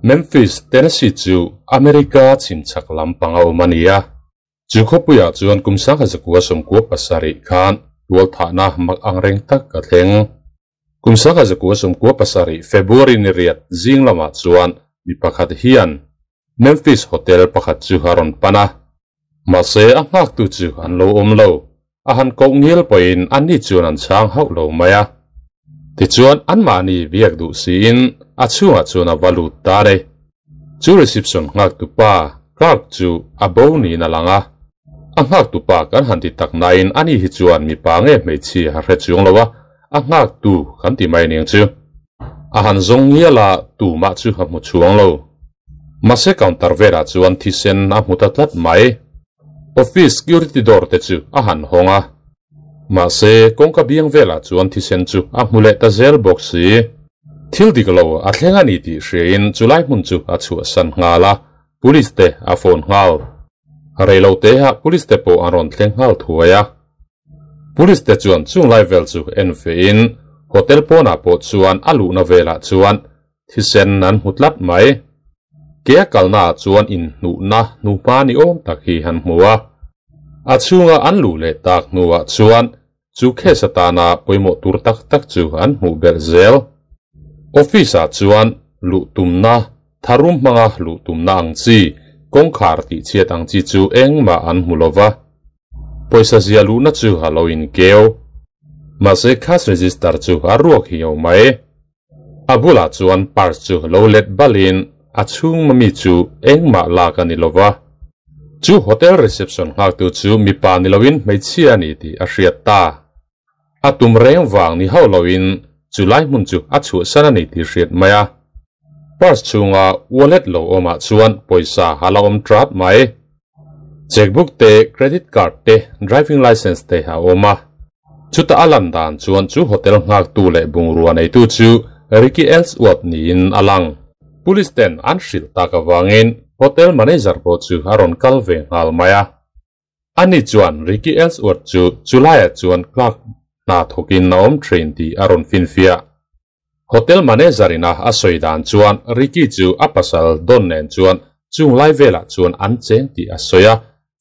Memphis, Tennessee chu America chhimchhak lampang a awm a ni a. Chu khawpuiah chuan kum 1997 khan tualthahna mak angreng tak a thleng. Kum 1997 February ni riat zing lamah chuan mi pakhat hian Memphis Hotel pakhat chu a rawn pan a. Mahse a nghaktu chu an lo awm lo. A han koh ngial pawhin anni chuan an chhang hauh lo mai a. Tichuan anmahni biak duh siin a chhungah chuan a va lut ta a ni. Chu reception nghaktu pa clerk chu a bo niin a lang a. A nghaktu pa kan han ti tak nain ani hi chuan mipa nge hmeichhia a hre chuang lo a, a nghaktu kan ti mai aniang chu. A han zawng ngial a, tumah chu a hmu chuang lo. Mahse counter velah chuan thisen a hmu ta tlat mai. Office security door te chu a han hawng a. Mahse kawngka biang velah chuan thisen chu a hmu leh ta zel bawk si. Thil dik lo a thleng a ni tih hriain chulai hmun chu a chhuahsan nghal a, police te a phone nghal. Reilo te ah police te pawh an rawn thleng nghal thuai a. Police te chuan chung lai vel chu en fehin hotel pawnah pawh chuan a luhna velah chuan thisen an hmu tlat mai. Ke a kalna ah chuan inhnuhna hnuhma ni awm tak hi han hmu a. A chhunga an luh leh tak hnuah chuan chu case atana pawimawh tur tak tak chu an hmuh belh zel. Office ah chuan luh tumna, tharum hmanga luh tumna ang chi, kawngkhar tihchhiat ang chi chu engmah an hmu lo va. Pawisa zia luhna chu a lo inkeu. Mahse cash register chu a ruak hiau mai. A bulah chuan purse chu lo let balin a chhung mami chu engmah lak a ni lo va. Chu hotel reception nghaktu chu mipa ni loin hmeichhia a ni tih a hriat ta. A tum reng vang ni hauh loin chu lai hmun chu a chhuahsan a ni tih hriat mai a. Purse chhunga wallet lo awmah chuan pawisa a la awm trat mai. Checkbook te, credit card te, driving licence te a awm a. Chuta a lan dan chuan chu hotel nghaktu leh bungrua neitu chu Ricky Ellsworth niin a lang. Police ten an hrilh tak avangin hotel manager pawh chu a rawn kal ve nghal mai a. Ani chuan Ricky Ellsworth chu chulaiah chuan clerk hna thawkin a awm thin tih a rawn finfiah. Hotel manager ina a sawi dan chuan Ricky chu a pasal Don nen chuan chung lai velah chuan an cheng tih a sawi a,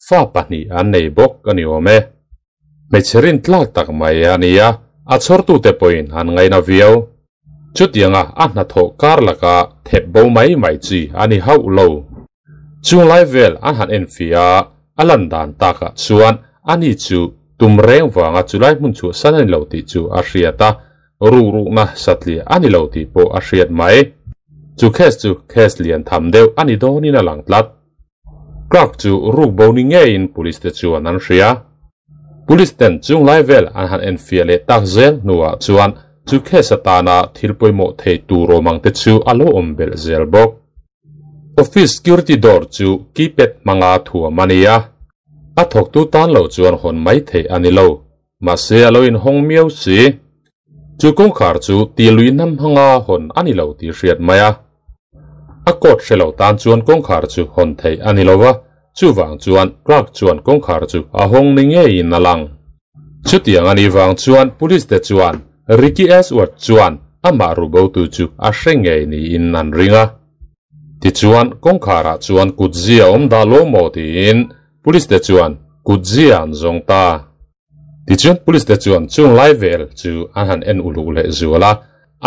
fa pahnih an nei bawk a ni awm e. Hmeichhe rin tlak tak mai a ni a, a chhawrtute pawhin an ngaina viau. Chutianga a hnathawh kar laka thep bo mai mai chi a ni hauh lo. Chung lai vel an han enfiah a, a lan dan takah chuan ani chu tum reng vanga chulai hmun chhuahsan a ni lo tih chu a hriat a, Rukruhna satliah a ni lo tih pawh a hriat mai. Chu case chu case lian tham deuh a ni dawnin a lang tlat. Clark chu ruk bo ni ngeiin police te chuan an hria. Police ten chung lai vel an han enfiah leh tak zel hnuah chuan chu case atana thil pawimawh thei tur awm ang te chu a lo awm belh zel bawk. Office security door chu keypad hmanga thuam a ni a, a thawktu tan lo chuan hawn mai theih a ni lo. Mahse a lo inhawng miau si. Chu kawngkhar chu ti lui hnam hmanga hawn a ni lo tih hriat mai a. A court hre lo tan chuan kawngkhar chu hawn theih a ni lo va, chuvang chuan clerk chuan kawngkhar chu a hawng ni ngeiin a lang. Chutiang a nih vang chuan police te chuan Ricky Ellsworth chuan amah rubotu chu a hre ngei niin an ring a. Tichuan kawngkharah chuan kutzia awm dah lo maw tiin Police te chuan kutzia an zawng ta. Tichuan police te chuan chung lai vel chu an han en uluk leh zual a,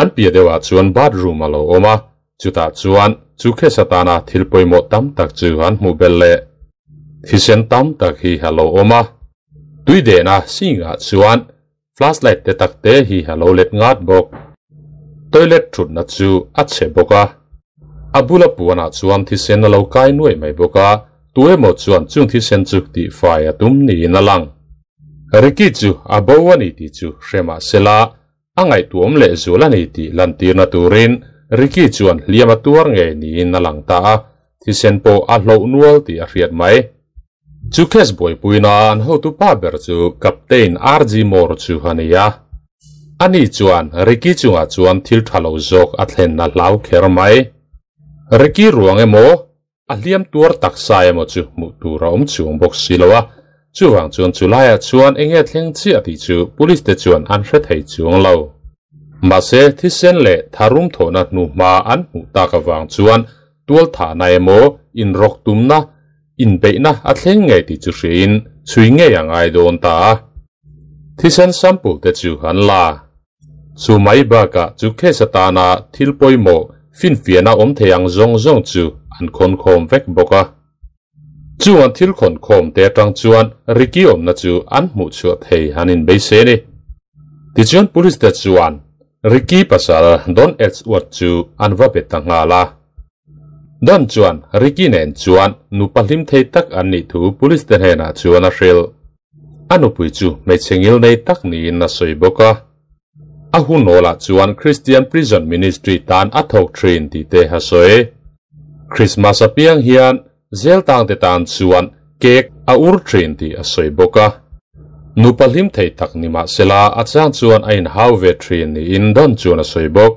an piah deuhah chuan bathroom a lo awm a, chutah chuan chu case atana thil pawimawh tam tak chu an hmuh belh leh. Thisen tam tak hi a lo awm a, tui dehna sink ah chuan flashlight te tak te hi a lo let ngat bawk. Toilet thutna chu a chhe bawk a, a bula puanah chuan thisen a lo kai nuai mai bawk a, tu emaw chuan chung thisen chu tihfai a tum niin a lang. Ricky chu a bo a ni tih chu hre mah sela, a ngaihtuahawm leh zual a ni tih lantirna turin Ricky chuan hliam a tuar ngei niin a lang ta a, thisen pawh a hloh nual tih a hriat mai. Chu case buaipuina an hotu pa ber chu Captain RG Moore chu a ni a. Ani chuan Ricky chungah chuan thil tha lo zawk a thlen a hlau kher mai. Ricky ruang emaw, a hliam tuar taksa emaw chu hmuh tur a awm chuang bawk si lo a, chuvang chuan chu laiah chuan eng nge thleng chiah tih chu police te chuan an hre thei chuang lo. Mahse, thisen leh tharum thawhna hnuhma an hmuh tak avang chuan. tual thahna emaw inrawk tumna, inbeihna a thleng ngei tih chu hriain chhui ngei a ngai dawn ta a. Thisen sample te chu an la. Chu mai bakah chu case atana thil pawimawh finfiahna awm thei ang zawng zawng chu an khawn khawm vek bawk a. Chu an thil khawn khawm te atang chuan Ricky awmna chu an hmuh chhuah thei an inbeise a ni. Tichuan police te chuan Ricky pasal Don Edgeworth chu an va be ta nghal a. Don chuan Ricky nen chuan nupa hlim thei tak an nih thu police te hnenah chuan a hrilh. A nupui chu hmeichhe ngil nei tak niin a sawi bawk a. A hun awlah chuan Christian Prison Ministry tan a thawk thin tih te a sawi. Christmas apiang hian zel tangte tan chuan cake a ur thin tih a sawi bawk a. Nupa hlim thei tak ni mahsela a chang chuan a inhau ve thin niin Don chuan a sawi bawk.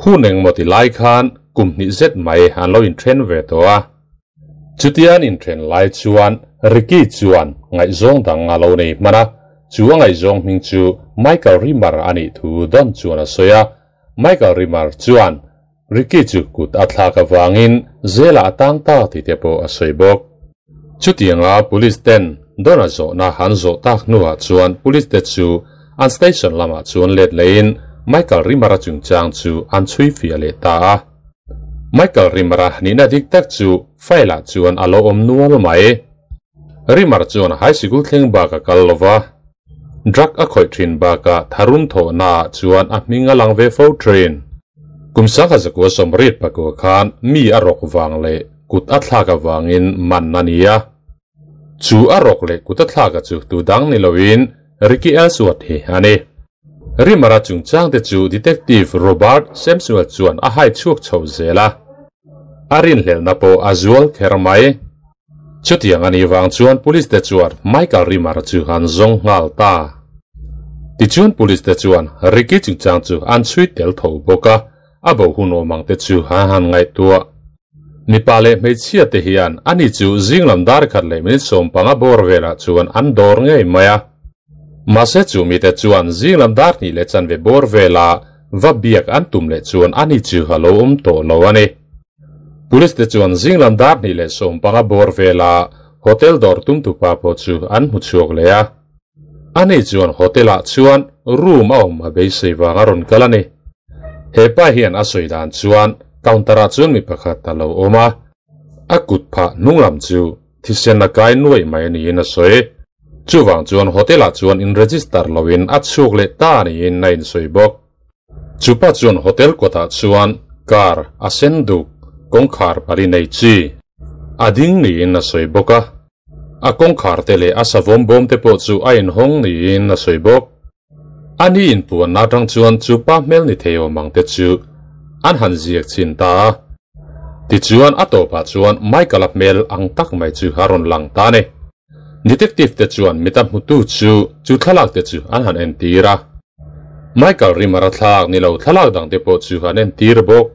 Hun engmaw ti lai khan kum hnih zet mai an lo inthen ve tawh a. Chutia an inthen lai chuan Ricky chuan ngaihzawng dang a lo nei hman a, chu a ngaihzawng hming chu Michael Rimmer a nih thu Don chuan a sawi a. Michael Rimmer chuan Ricky chu kut a thlak avangin zelah a tang ta tih te pawh a sawi bawk. Chutianga Police ten Don a zawhna han zawh tak hnuah chuan Police te chu an station lamah chuan let lehin Michael Rimmer-a chungchang chu an chhui fiah leh ta a. Michael Rimmer-a nihna dik tak chu file-ah chuan a lo awm nual mai. Rimmer chuan high sikul thleng bak a kal lo va, drug a khawih thin bakah tharum thawhnaah chuan a hming a lang ve fo thin. Kum sangha zakua sawmriat pakua khan mi a rawk vang leh kut a thlak avangin man a ni a. Chu a rawk leh kut a thlaka chu tu dang ni loin Ricky Ellsworth hi a ni. Rimmer-a chungchangte chu Detective Robert Samsuel chuan a hai chhuak chho zel a. A rinhlelhna pawh a zual kher mai. Chutiang a nih vang chuan Police te chuan Michael Rimmer chu an zawng nghal ta. Tichuan Police te chuan Ricky chungchang chu an chhui tel tho bawk a, a bo hun awm ang te chu an han ngaihtuah. Mipa leh hmeichhia te hian ani chu zinglam dar khat leh minute 15 bawr velah chuan an dawr ngei mai a. Mahse chu mite chuan zinglam dar hnih leh chanve bawr vela va biak an tum leh chuan ani chu a lo awm tawh lo a ni. Police te chuan zinglam dar hnih leh 15 bawr vela hotel dawr tumtupa pawh chu an hmu chhuak leh a. Ani chuan hotel ah chuan room a awm a beisei vang a rawn kal a ni. He pa hian a sawi dan chuan counter ah chuan mi pakhat a lo awm a, a kut phah hnung lam chu thisen a kai nuaih mai niin a sawi. Chuvang chuan hotel ah chuan in register loin a chhuak leh ta niin a insawi bawk. Chupa chuan hotel kawtah chuan car a sen duk kawngkhar pali nei chi a ding niin a sawi bawk a. A kawngkhar te leh a savawm bawm te pawh chu a inhawng niin a sawi bawk. A ni inpuanna atang chuan chu pa hmel ni thei awm ang te chu an han ziak chhin ta a. Tichuan a tawpah chuan Michael-a hmel ang tak mai chu a rawn lang ta a ni. Detective te chuan mita hmutu chu chu thlalak te chu an han entir a. Michael Rimmer-a thlak ni lo thlalak dang te pawh chu an entir bawk.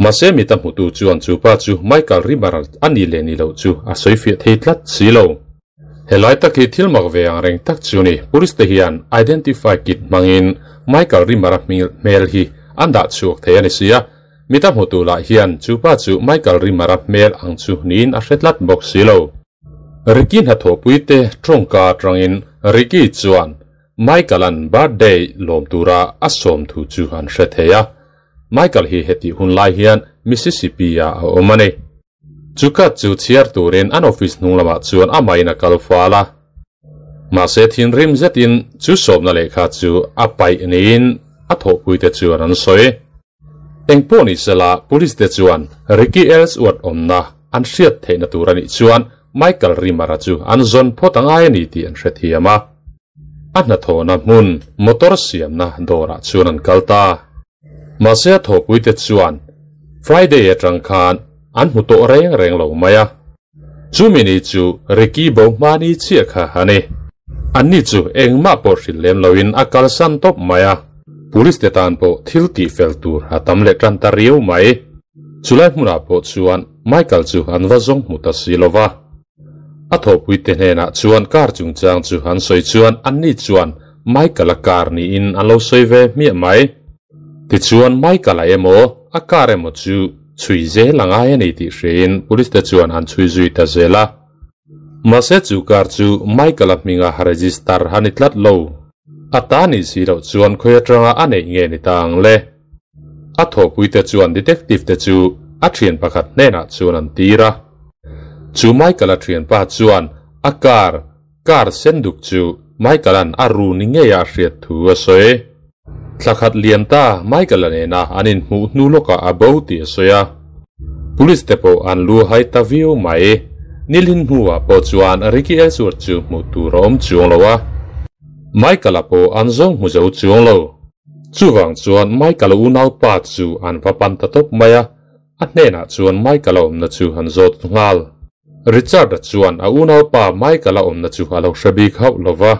Mahse mita hmutu chuan chu pa chu Michael Rimmer a ni leh ni loh chu a sawi fiah thei tlat si lo. Helai tak hi thil mak ve ang reng tak chu ni. Police te hian identify kit hmangin Michael Rimmer-a hmel hi an dah chhuak thei a ni si a. Mita hmutu lah hian chu pa chu Michael Rimmer-a hmel ang chu niin a hre tlat bawk si lo. Ricky hnathawhpui te tawngka atangin Ricky chuan Michael-a'n birthday lawm tura a sawm thu chu an hre thei a. Michael hi hetih hun lai hian Mississippi-ah a awm a ni. Chu cut chu chhiar turin an office hnung lamah chuan amahin a kal fal a. Mahse thinrim zetin chu sawmna lehkha chu a paih niin a thawhpuite chuan an sawi. Engpawh ni sela police te chuan Ricky Ellsworth awmna an hriat theihna tur a nih chuan Michael Rimmer-a chu an zawn phawt a ngai a ni tih an hrethiam a. A hnathawhna hmun motor siamna dawrah chuan an kal ta. Mahse a thawhpuite chuan Friday atang khan an hmu tawh reng reng lo mai a. Chumi ni chu Ricky bo hmani chiah kha a ni. Anni chu engmah pawh hrilh lem loin a kalsan tawp mai a. Police te tan pawh thil tih fel tur a tam leh tan ta riau mai. Chulai hmunah pawh chuan Michael chu an va zawng hmu ta si lo va. A thawhpuite hnenah chuan car chungchang chu an sawi chuan anni chuan Michael-a car niin an lo sawi ve hmiah mai. Tichuan Michael-a emaw a car emaw chu. Chhui zel a ngai a ni tih hriain police te chuan an chhui zui ta zel a. Mahse chu car chu Michael-a hminga register a ni tlat lo. A ta nih si loh chuan khawi atanga a neih nge ni ta ang le? A thawhpuite chuan detective te chu a thian pakhat hnenah chuan an tir a. Chu Michael-a thianpa chuan a car, car sen duk chu Michael-a'n a ru ni ngeia a hriat thu a sawi. Thla khat liam ta Michael-a nena an inhmuh hnu lawkah a bo tih a sawi a. Police te pawh an lu hai ta viau mai. Nilhin hnuah pawh chuan Ricky Ellsworth chu hmuh tur a awm chuang lo a. Michael-a pawh an zawng hmu zo chuang lo. Chuvang chuan Michael-a unaupa chu an va pan ta tawp mai a, a hnenah chuan Michael-a awmna chu an zawt nghal. Richard-a chuan a unaupa Michael-a awmna chu a lo hre bik hauh lo va.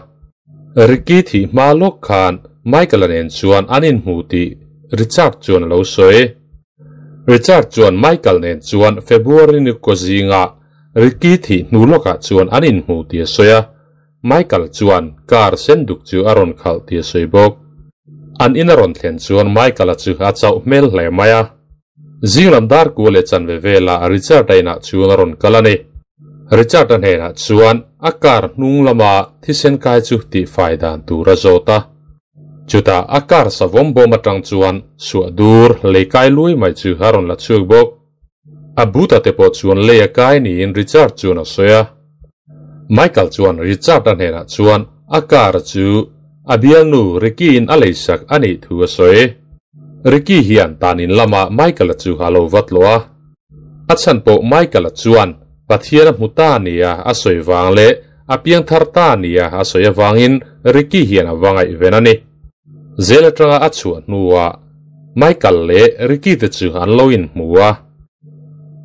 Ricky thih hma lawk khan Michael-a nen chuan an inhmu tih Richard chuan a lo sawi. Richard chuan Michael nen chuan February ni kaw zingah Ricky thih hnu lawkah chuan an inhmu tih a sawi a. Michael chuan car sen duk chu a rawn khalh tih a sawi bawk. An in a rawn thlen chuan Michael-a chu a chauh hmel hle mai a. Zinglam dar kua leh chanve velah Richard-a inah chuan a rawn kal a ni. Richard-a hnenah chuan a car hnung lama thisen kai chu tihfai dan tur a zawt a. Chutah a car savawm bawm atang chuan suah dur lei kai lui mai chu a rawn la chhuak bawk. A buta te pawh chuan lei a kai niin Richard chuan a sawi a. Michael chuan Richard-a hnenah chuan a car chu a bialnu Ricky-in a leisak a nih thu a sawi. Ricky hian tanin lamah Michael-a chu a lo va tlawh a. A chhan pawh Michael-a chuan Pathian a hmu ta nia a sawi vang leh a piangthar ta nia a sawi avangin Ricky hian a va ngaihven a ni. Zel atanga a chhuah hnuah Michael leh Ricky te chu an lo inhmu a.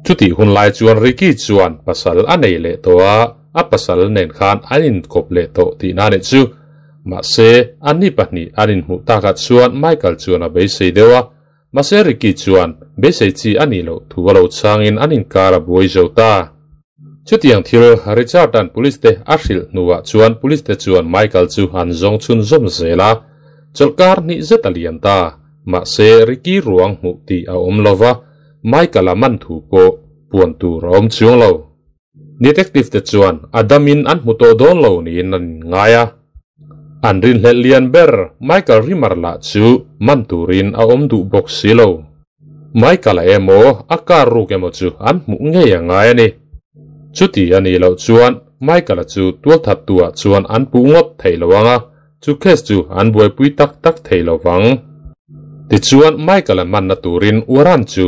Chutih hun lai chuan Ricky chuan pasal a nei leh tawh a, a pasal nen khan an inkawp leh tawh tihna a nih chu. Mahse, anni pahnih an inhmuh takah chuan Michael chuan a beisei deuh a, mahse Ricky chuan beisei chi a nih loh thu a lo changin an inkar a buai zo ta. Chutiang thil Richard-a'n police te a hrilh hnuah chuan police te chuan Michael chu an zawng chhunzawm zel a, chawlhkar hnih zet a lian ta. Mahse, Ricky ruang hmuh tih a awm lo va, Michael-a man thu pawh puan tur a awm chuang lo. Detective te chuan a damin an hmu tawh dawn lo niin an inngai a. An rinhlelh lian ber Michael Rimmer lah chu man turin a awm duh bawk si lo. Michael-a emaw a car ruk emaw chu an hmuh ngei a ngai a ni. Chuti a nih loh chuan Michael-a chu tualthattu-ah chuan an puh ngawt thei lo ang a, chu case chu an buaipui tak tak thei lo vang. Tichuan Michael-a manna turin warrant chu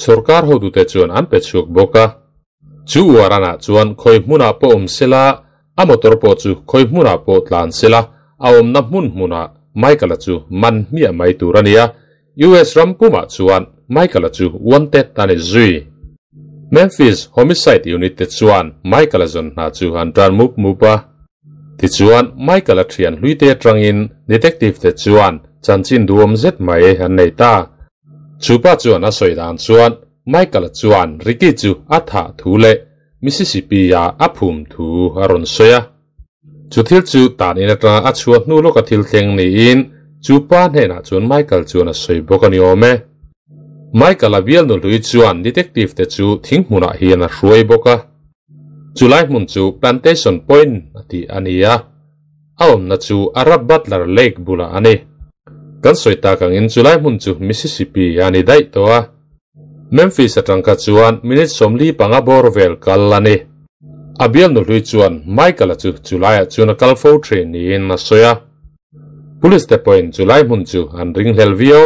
sorkar hotute chuan an pe chhuak bawk a. Chu warrant-ah chuan khawi hmunah pawh awm sela, a motor pawh chu khawi hmunah pawh tlan sela, a awmna hmun hmunah Michael-a chu man hmiah mai tur a ni a, US ram pumah chuan Michael-a chu wanted a ni zui. Memphis Homicide Unit te chuan Michael-a zawn hna chu an tan mup mup a. Tichuan, Michael-a thian hluite atangin detective te chuan chanchin duhawm zet mai an nei ta. Chu pa chuan a sawi dan chuan Michael-a chuan Ricky chu a thah thu leh Mississippi-a a phum thu a rawn sawi a. Chu thil chu tan in atanga a chhuah hnu lawka thil thleng niin chu pa hnenah chuan Michael chuan a sawi bawk a ni awm e. Michael-a bialnu hlui chuan detective te chu thing hmunah hian a hruai bawk a. Chu lai hmun chu Plantation Point a tih a ni a, a awmna chu Arab Butler Lake bulah a ni. Kan sawi tak angin chu lai hmun chu Mississippi a ni daih tawh a. Memphis atang kha chuan minute 45 bawr vel kal a ni. A bialnu hlui chuan Michael-a chu chulaiah chuan a kal fo thin niin a sawi a. Police te pawhin chulai hmun chu an ringhlel viau.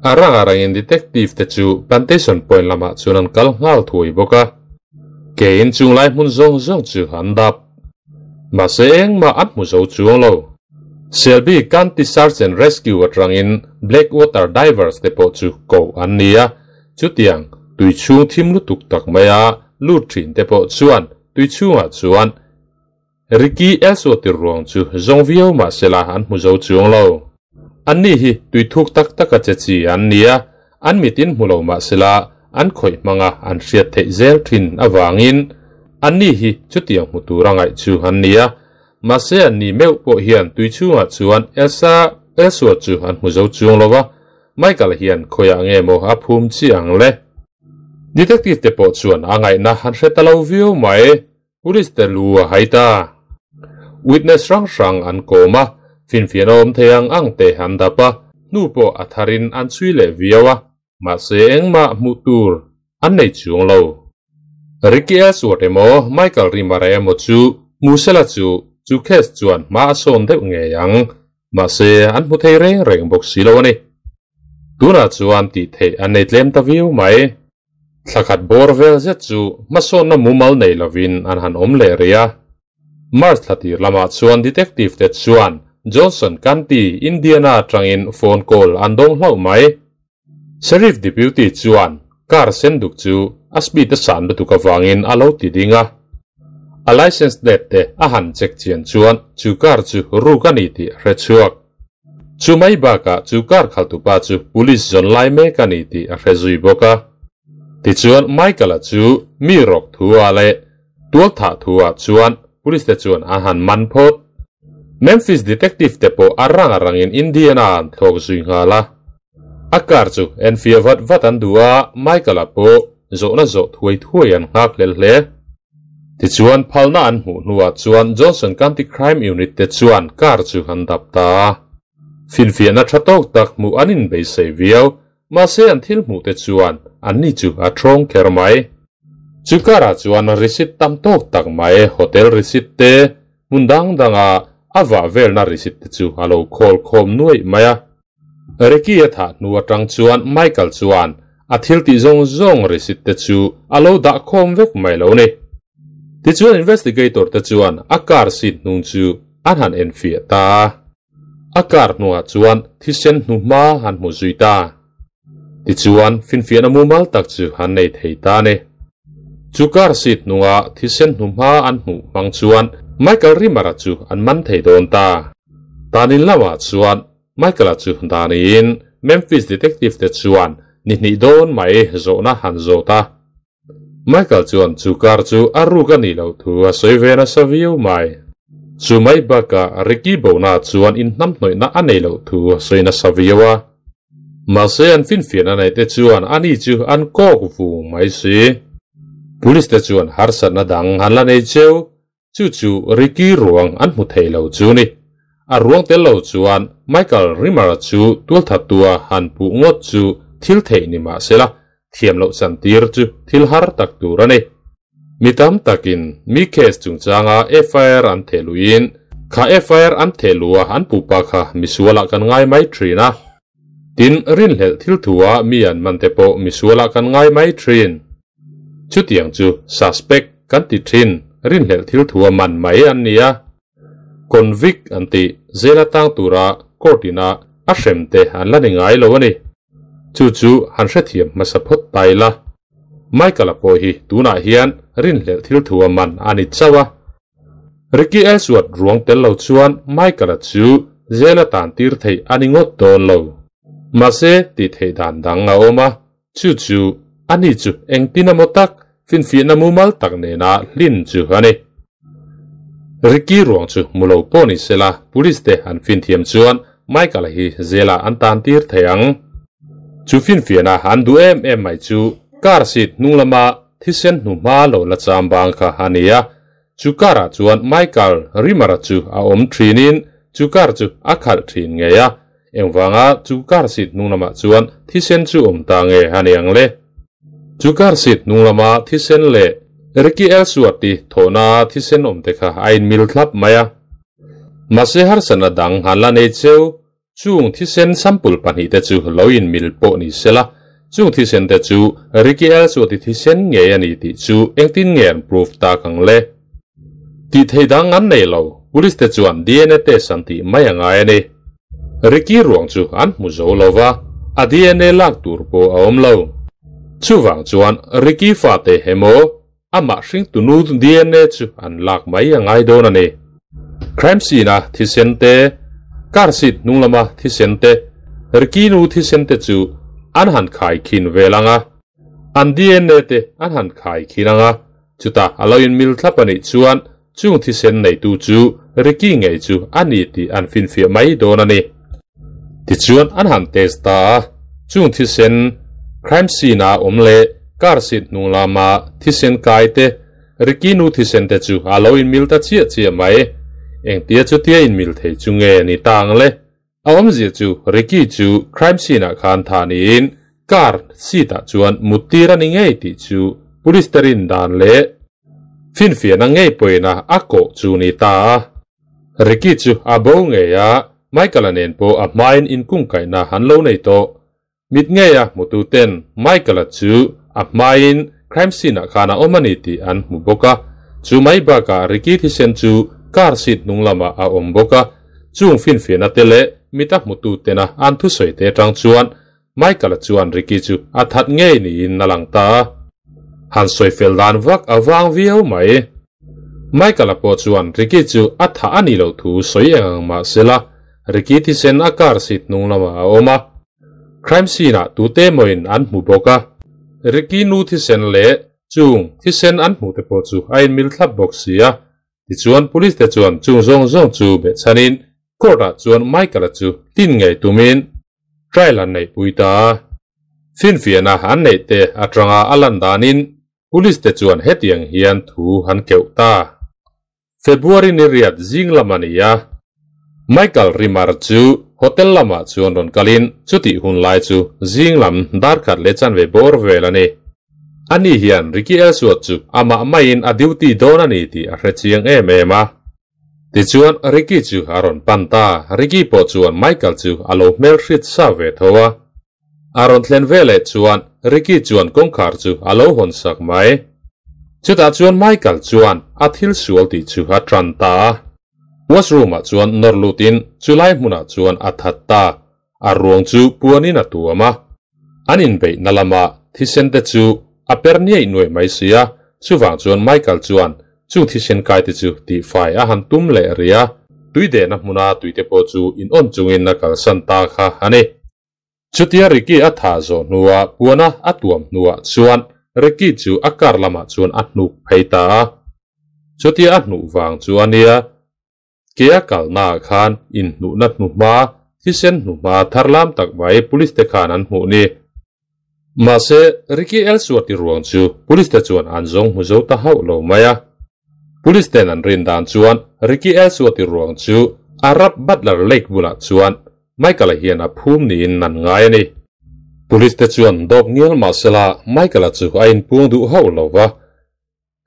A ranga rangin detective te chu Plantation Point lamah chuan an kal nghal thuai bawk a. Keiin chunglai hmun zawng zawng chu an dap. Mahse engmah an hmu zo chuang lo. Shelby County Search and Rescue atangin Blackwater Divers te pawh chu koh an ni a, chutiang tui chhung thim lutuk tak maia lut thin te pawh chuan tui chhungah chuan Ricky Ellsworth ruang chu zawng viau mahsela an hmu zo chuang lo. Anni hi tui thuk tak taka che chi an ni a, an mitin hmu lo mahsela an khawih hmanga an hriat theih zel thin avangin anni hi chutiang hmu tur a ngaih chu an ni a. Mahse anni meuh pawh hian tui chhungah chuan Elsa Ellsworth chu an hmu zo chuang lo va, Michael hian khawiah nge maw a phum chi ang le? Detective te pawh chuan a ngaihna an hre ta lo viau mai. Police te lu a hai ta. Witness hrang hrang an kawm a, finfiahna awm thei ang ang te an dap a, hnu pawh a tharin an chhui leh viau a, mahse engmah hmuh tur an nei chuang lo. Ricky Ellsworth emaw Michael Rimmer-a emaw chu hmu sela chu chu case chuan hma a sawn deuh ngei ang, mahse an hmu thei reng reng bawk si lo a ni. Tunah chuan tih theih an nei tlem ta viau mai. Thla khat bawr vel zet chu hmasawnna mumal nei lovin an han awm leh rih a. March thla tir lamah chuan detective te chuan Johnson County, Indiana atangin phone call an dawng hlauh mai. Sheriff Deputy chuan car sen duk chu a speed a san lutuk avangin a lo ti ding a. A license plate te a han check chian chuan chu car chu ruk a ni tih a hre chhuak. Chu mai bakah chu car khaltupa chu police zawn lai mek a ni tih a hre zui bawk a. Tichuan Michael-a chu mi rawk thu ah leh tual thah thu ah chuan police te chuan an han man phawt. Memphis detective te pawh a rang a rangin Indiana an thlawk zui nghal a. A car chu enfiah vat vat an duh a, Michael-a pawh zawhna zawh thuai thuai an nghak hlel hle. Tichuan, phalna an hmuh hnuah chuan Johnson County Crime Unit te chuan car chu an dap ta a. Finfiahna tha tawk tak hmuh an inbeisei viau, mahse an thil hmuh te chuan anni chu a thawng kher mai. Chu car ah chuan receipt tam tawk tak mai, hotel receipt te, hmun dang danga a vah velna receipt te chu a lo khawl khawm nuaih mai a. Ricky a thah hnu atang chuan Michael chuan a thil tih zawng zawng receipt te chu a lo dah khawm vek mai lo ni. Tichuan investigator te chuan a car seat hnung chu an han enfiah ta a. A car hnungah chuan thisen hnuhma han hmu zui ta. Tichuan finfiahna mumal tak chu an nei thei ta a ni. Chu car seat hnunga thisen hnuhma an hmuh hmang chuan Michael Rimmer-a chu an man thei dawn ta. Tanin lamah chuan Michael-a chu daniin Memphis detective te chuan ni hnih dawn mai zawhna han zawt a. Michael chuan chu car chu a ruk a nih loh thu a sawi ve nasa viau mai. Chu mai bakah Ricky Bona chuan inhnamhnawihna a nei loh thu a sawi nasa viau a. Mahse an finfiahna nei te chuan ani chu an kawk vung mai si. Police te chuan harsatna dang an la nei cheu. Chu chu Ricky ruang an hmu thei lo chu ni. A ruang tel lo chuan Michael Rimmer-a chu tualthattua han puh ngawt chu thil theih ni mah sela, thiam loh chantir chu thil har tak tur a ni. Mi tam takin mi case chungchanga FIR an theh luiin, kha FIR an theh luha an puh pa kha misualah kan ngai mai thin a. Tin, rinhlelh thil thua mi an man te pawh misualah kan ngai mai thin. Chutiang chu suspect kan ti thin, rinhlelh thil thua man mai an ni a. Convict an tih zel atang tura court ina a hrem te an la ni ngai lo a ni. Chu chu han hrethiam hmasa phawt ta ila. Michael-a pawh hi tunah hian rinhlelh thil thua man a ni chauh a. Ricky Ellsworth ruang tel lo chuan Michael-a chu jail a tan tir theih a ni ngawt dawn lo. Mahse, tih theih dan dang a awm a, chu chu ani chu engtin emaw tak finfiahna mumal tak nena hlin chu a ni. Ricky ruang chu hmu lo pawh ni sela, police te an finthiam chuan Michael-a hi jail-ah an tan tir thei ang. Chu finfiahna an duh em em mai chu car seat hnung lama thisen hnuhma lo la cham bang kha a ni a, Chu car-ah chuan Michael Rimmer-a chu a awm thinin chu car chu a khalh thin ngei a, engvanga chu car seat hnung lamah chuan thisen chu awm ta nge a ni ang le? Chu car seat hnung lama thisen leh Ricky Ellsworth-i thawhna thisen awm te kha a inmil thlap mai a. Mahse harsatna dang han la nei cheu, Chung thisen sample pahnihte chu lo inmil pawh ni sela, chung thisente chu Ricky Ellsworth-i thisen ngei a ni tih chu engtin nge an proof tak ang le? Tih theih dang an nei lo, police te chuan DNA test an tih mai a ngai a ni. Ricky ruang chu an hmu zo lo va, a DNA lak tur pawh a awm lo. Chuvang chuan Ricky fate emaw amah hringtunu DNA chu an lak mai a ngai dawn a ni. Crime scene-a thisen te, car seat hnung lama thisen te, Ricky nu thisen te chu an han khai khin vel ang a, an DNA te an han khai khin ang a, chutah a lo inmil thlap a nih chuan chung thisen neitu chu Ricky ngei chu a ni tih an finfiah mai dawn a ni. Tichuan an han test ta a, chung thisen crime scene-a awm leh Car seat hnung lama thisen kai te, Ricky nu thisen te chu a lo inmil ta chiah chiah mai. Engtia chutia inmil thei chu nge ni ta ang le? A awmzia chu Ricky chu crime scene ah khan thah niin car seat ah chuan mut tir a ni ngei tih chu police te rin dan leh finfiahna ngei pawhin a kawh chu ni ta a. Ricky chu a bo ngei a, Michael-a nen pawh a hmain inkungkaihna an lo nei tawh. Mit ngeia hmututen Michael-a chu a hmain crime scene-ah khan a awm a ni tih an hmu bawk a. Chu mai bakah Ricky thisen chu car seat hnung lamah a awm bawk a. Chung finfiahna te leh mit a hmututena an thusawi te atang chuan Michael-a chuan Ricky chu a that ngei niin a lang ta a. Han sawi fel dan vak a vang viau mai. Michael-a pawh chuan Ricky chu a thah a nih loh thu sawi eng ang mah sela, Ricky thisen a car seat hnung lamah a awm a. Crime scene-ah tute emawin an hmu bawk a, Ricky nu thisen leh chung thisen an hmuh te pawh chu a inmil thlap bawk si a. Tichuan police te chuan chung zawng zawng chu behchhanin court-ah chuan Michael-a chu tlin ngei tumin trial an neihpui ta a. Finfiahna an neih te atanga a lan danin Police te chuan hetiang hian thu han keuh ta. February ni riat zing lam a ni a. Michael Rimmer chu hotel lamah chuan rawn kalin chutih hun lai chu zing lam dar khat leh chanve bawr vel a ni. Ani hian Ricky Ellsworth chu amah maiin a duty dawn a ni tih a hre chiang em em a. Tichuan Ricky chu a rawn pan ta. Ricky pawh chuan Michael chu a lo hmelhriat sa ve tho a. A rawn thlen veleh chuan Ricky chuan kawngkhar chu a lo hawn sak mai. Chutah chuan Michael chuan a thil sual tih chu a tan ta a. Washroom ah chuan nawr lutin chulai hmunah chuan a that ta. A ruang chu puanin a tuam a. An inbeihna lama thisen te chu a per niaih nuaih mai si a, chuvang chuan Michael chuan Chung thisen kai te chu tihfai a han tum leh rih a, tui dehna hmuna tui te pawh chu in awn chungin a kalsan ta kha a ni. Chutia Ricky a thah zawh hnuah puana a tuam hnuah chuan Ricky chu a car lamah chuan a hnuk phei ta a. Chutia a hnuh vang chu a nia, ke a kalnaah khan inhnuhna hnuhma, thisen hnuhma tharlam tak mai police te khan an hmuh ni. Mahse, Ricky Ellsworth-i ruang chu police te chuan an zawng hmu zo ta hauh lo mai a. Police ten an rin dan chuan Ricky Ellsworth-i ruang chu Arab Butler Lake bulah chuan Michael-a hian a phum niin an ngai a ni. Police te chuan dawp ngial mahsela Michael-a chu a inpung duh hauh lo va,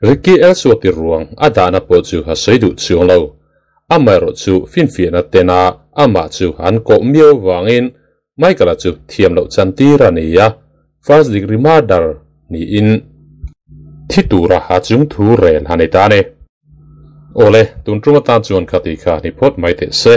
Ricky Ellsworth-i ruang a dahna pawh chu a sawi duh chuang lo. Amaherawh chu finfiahna tena amah chu an koh miau vangin Michael-a chu thiam loh chantir a ni a, first degree murder niin thi tura a chung thu rel a ni ta a ni. Awle, tun tum atan chuan kha tih kha ni phawt mai teh se.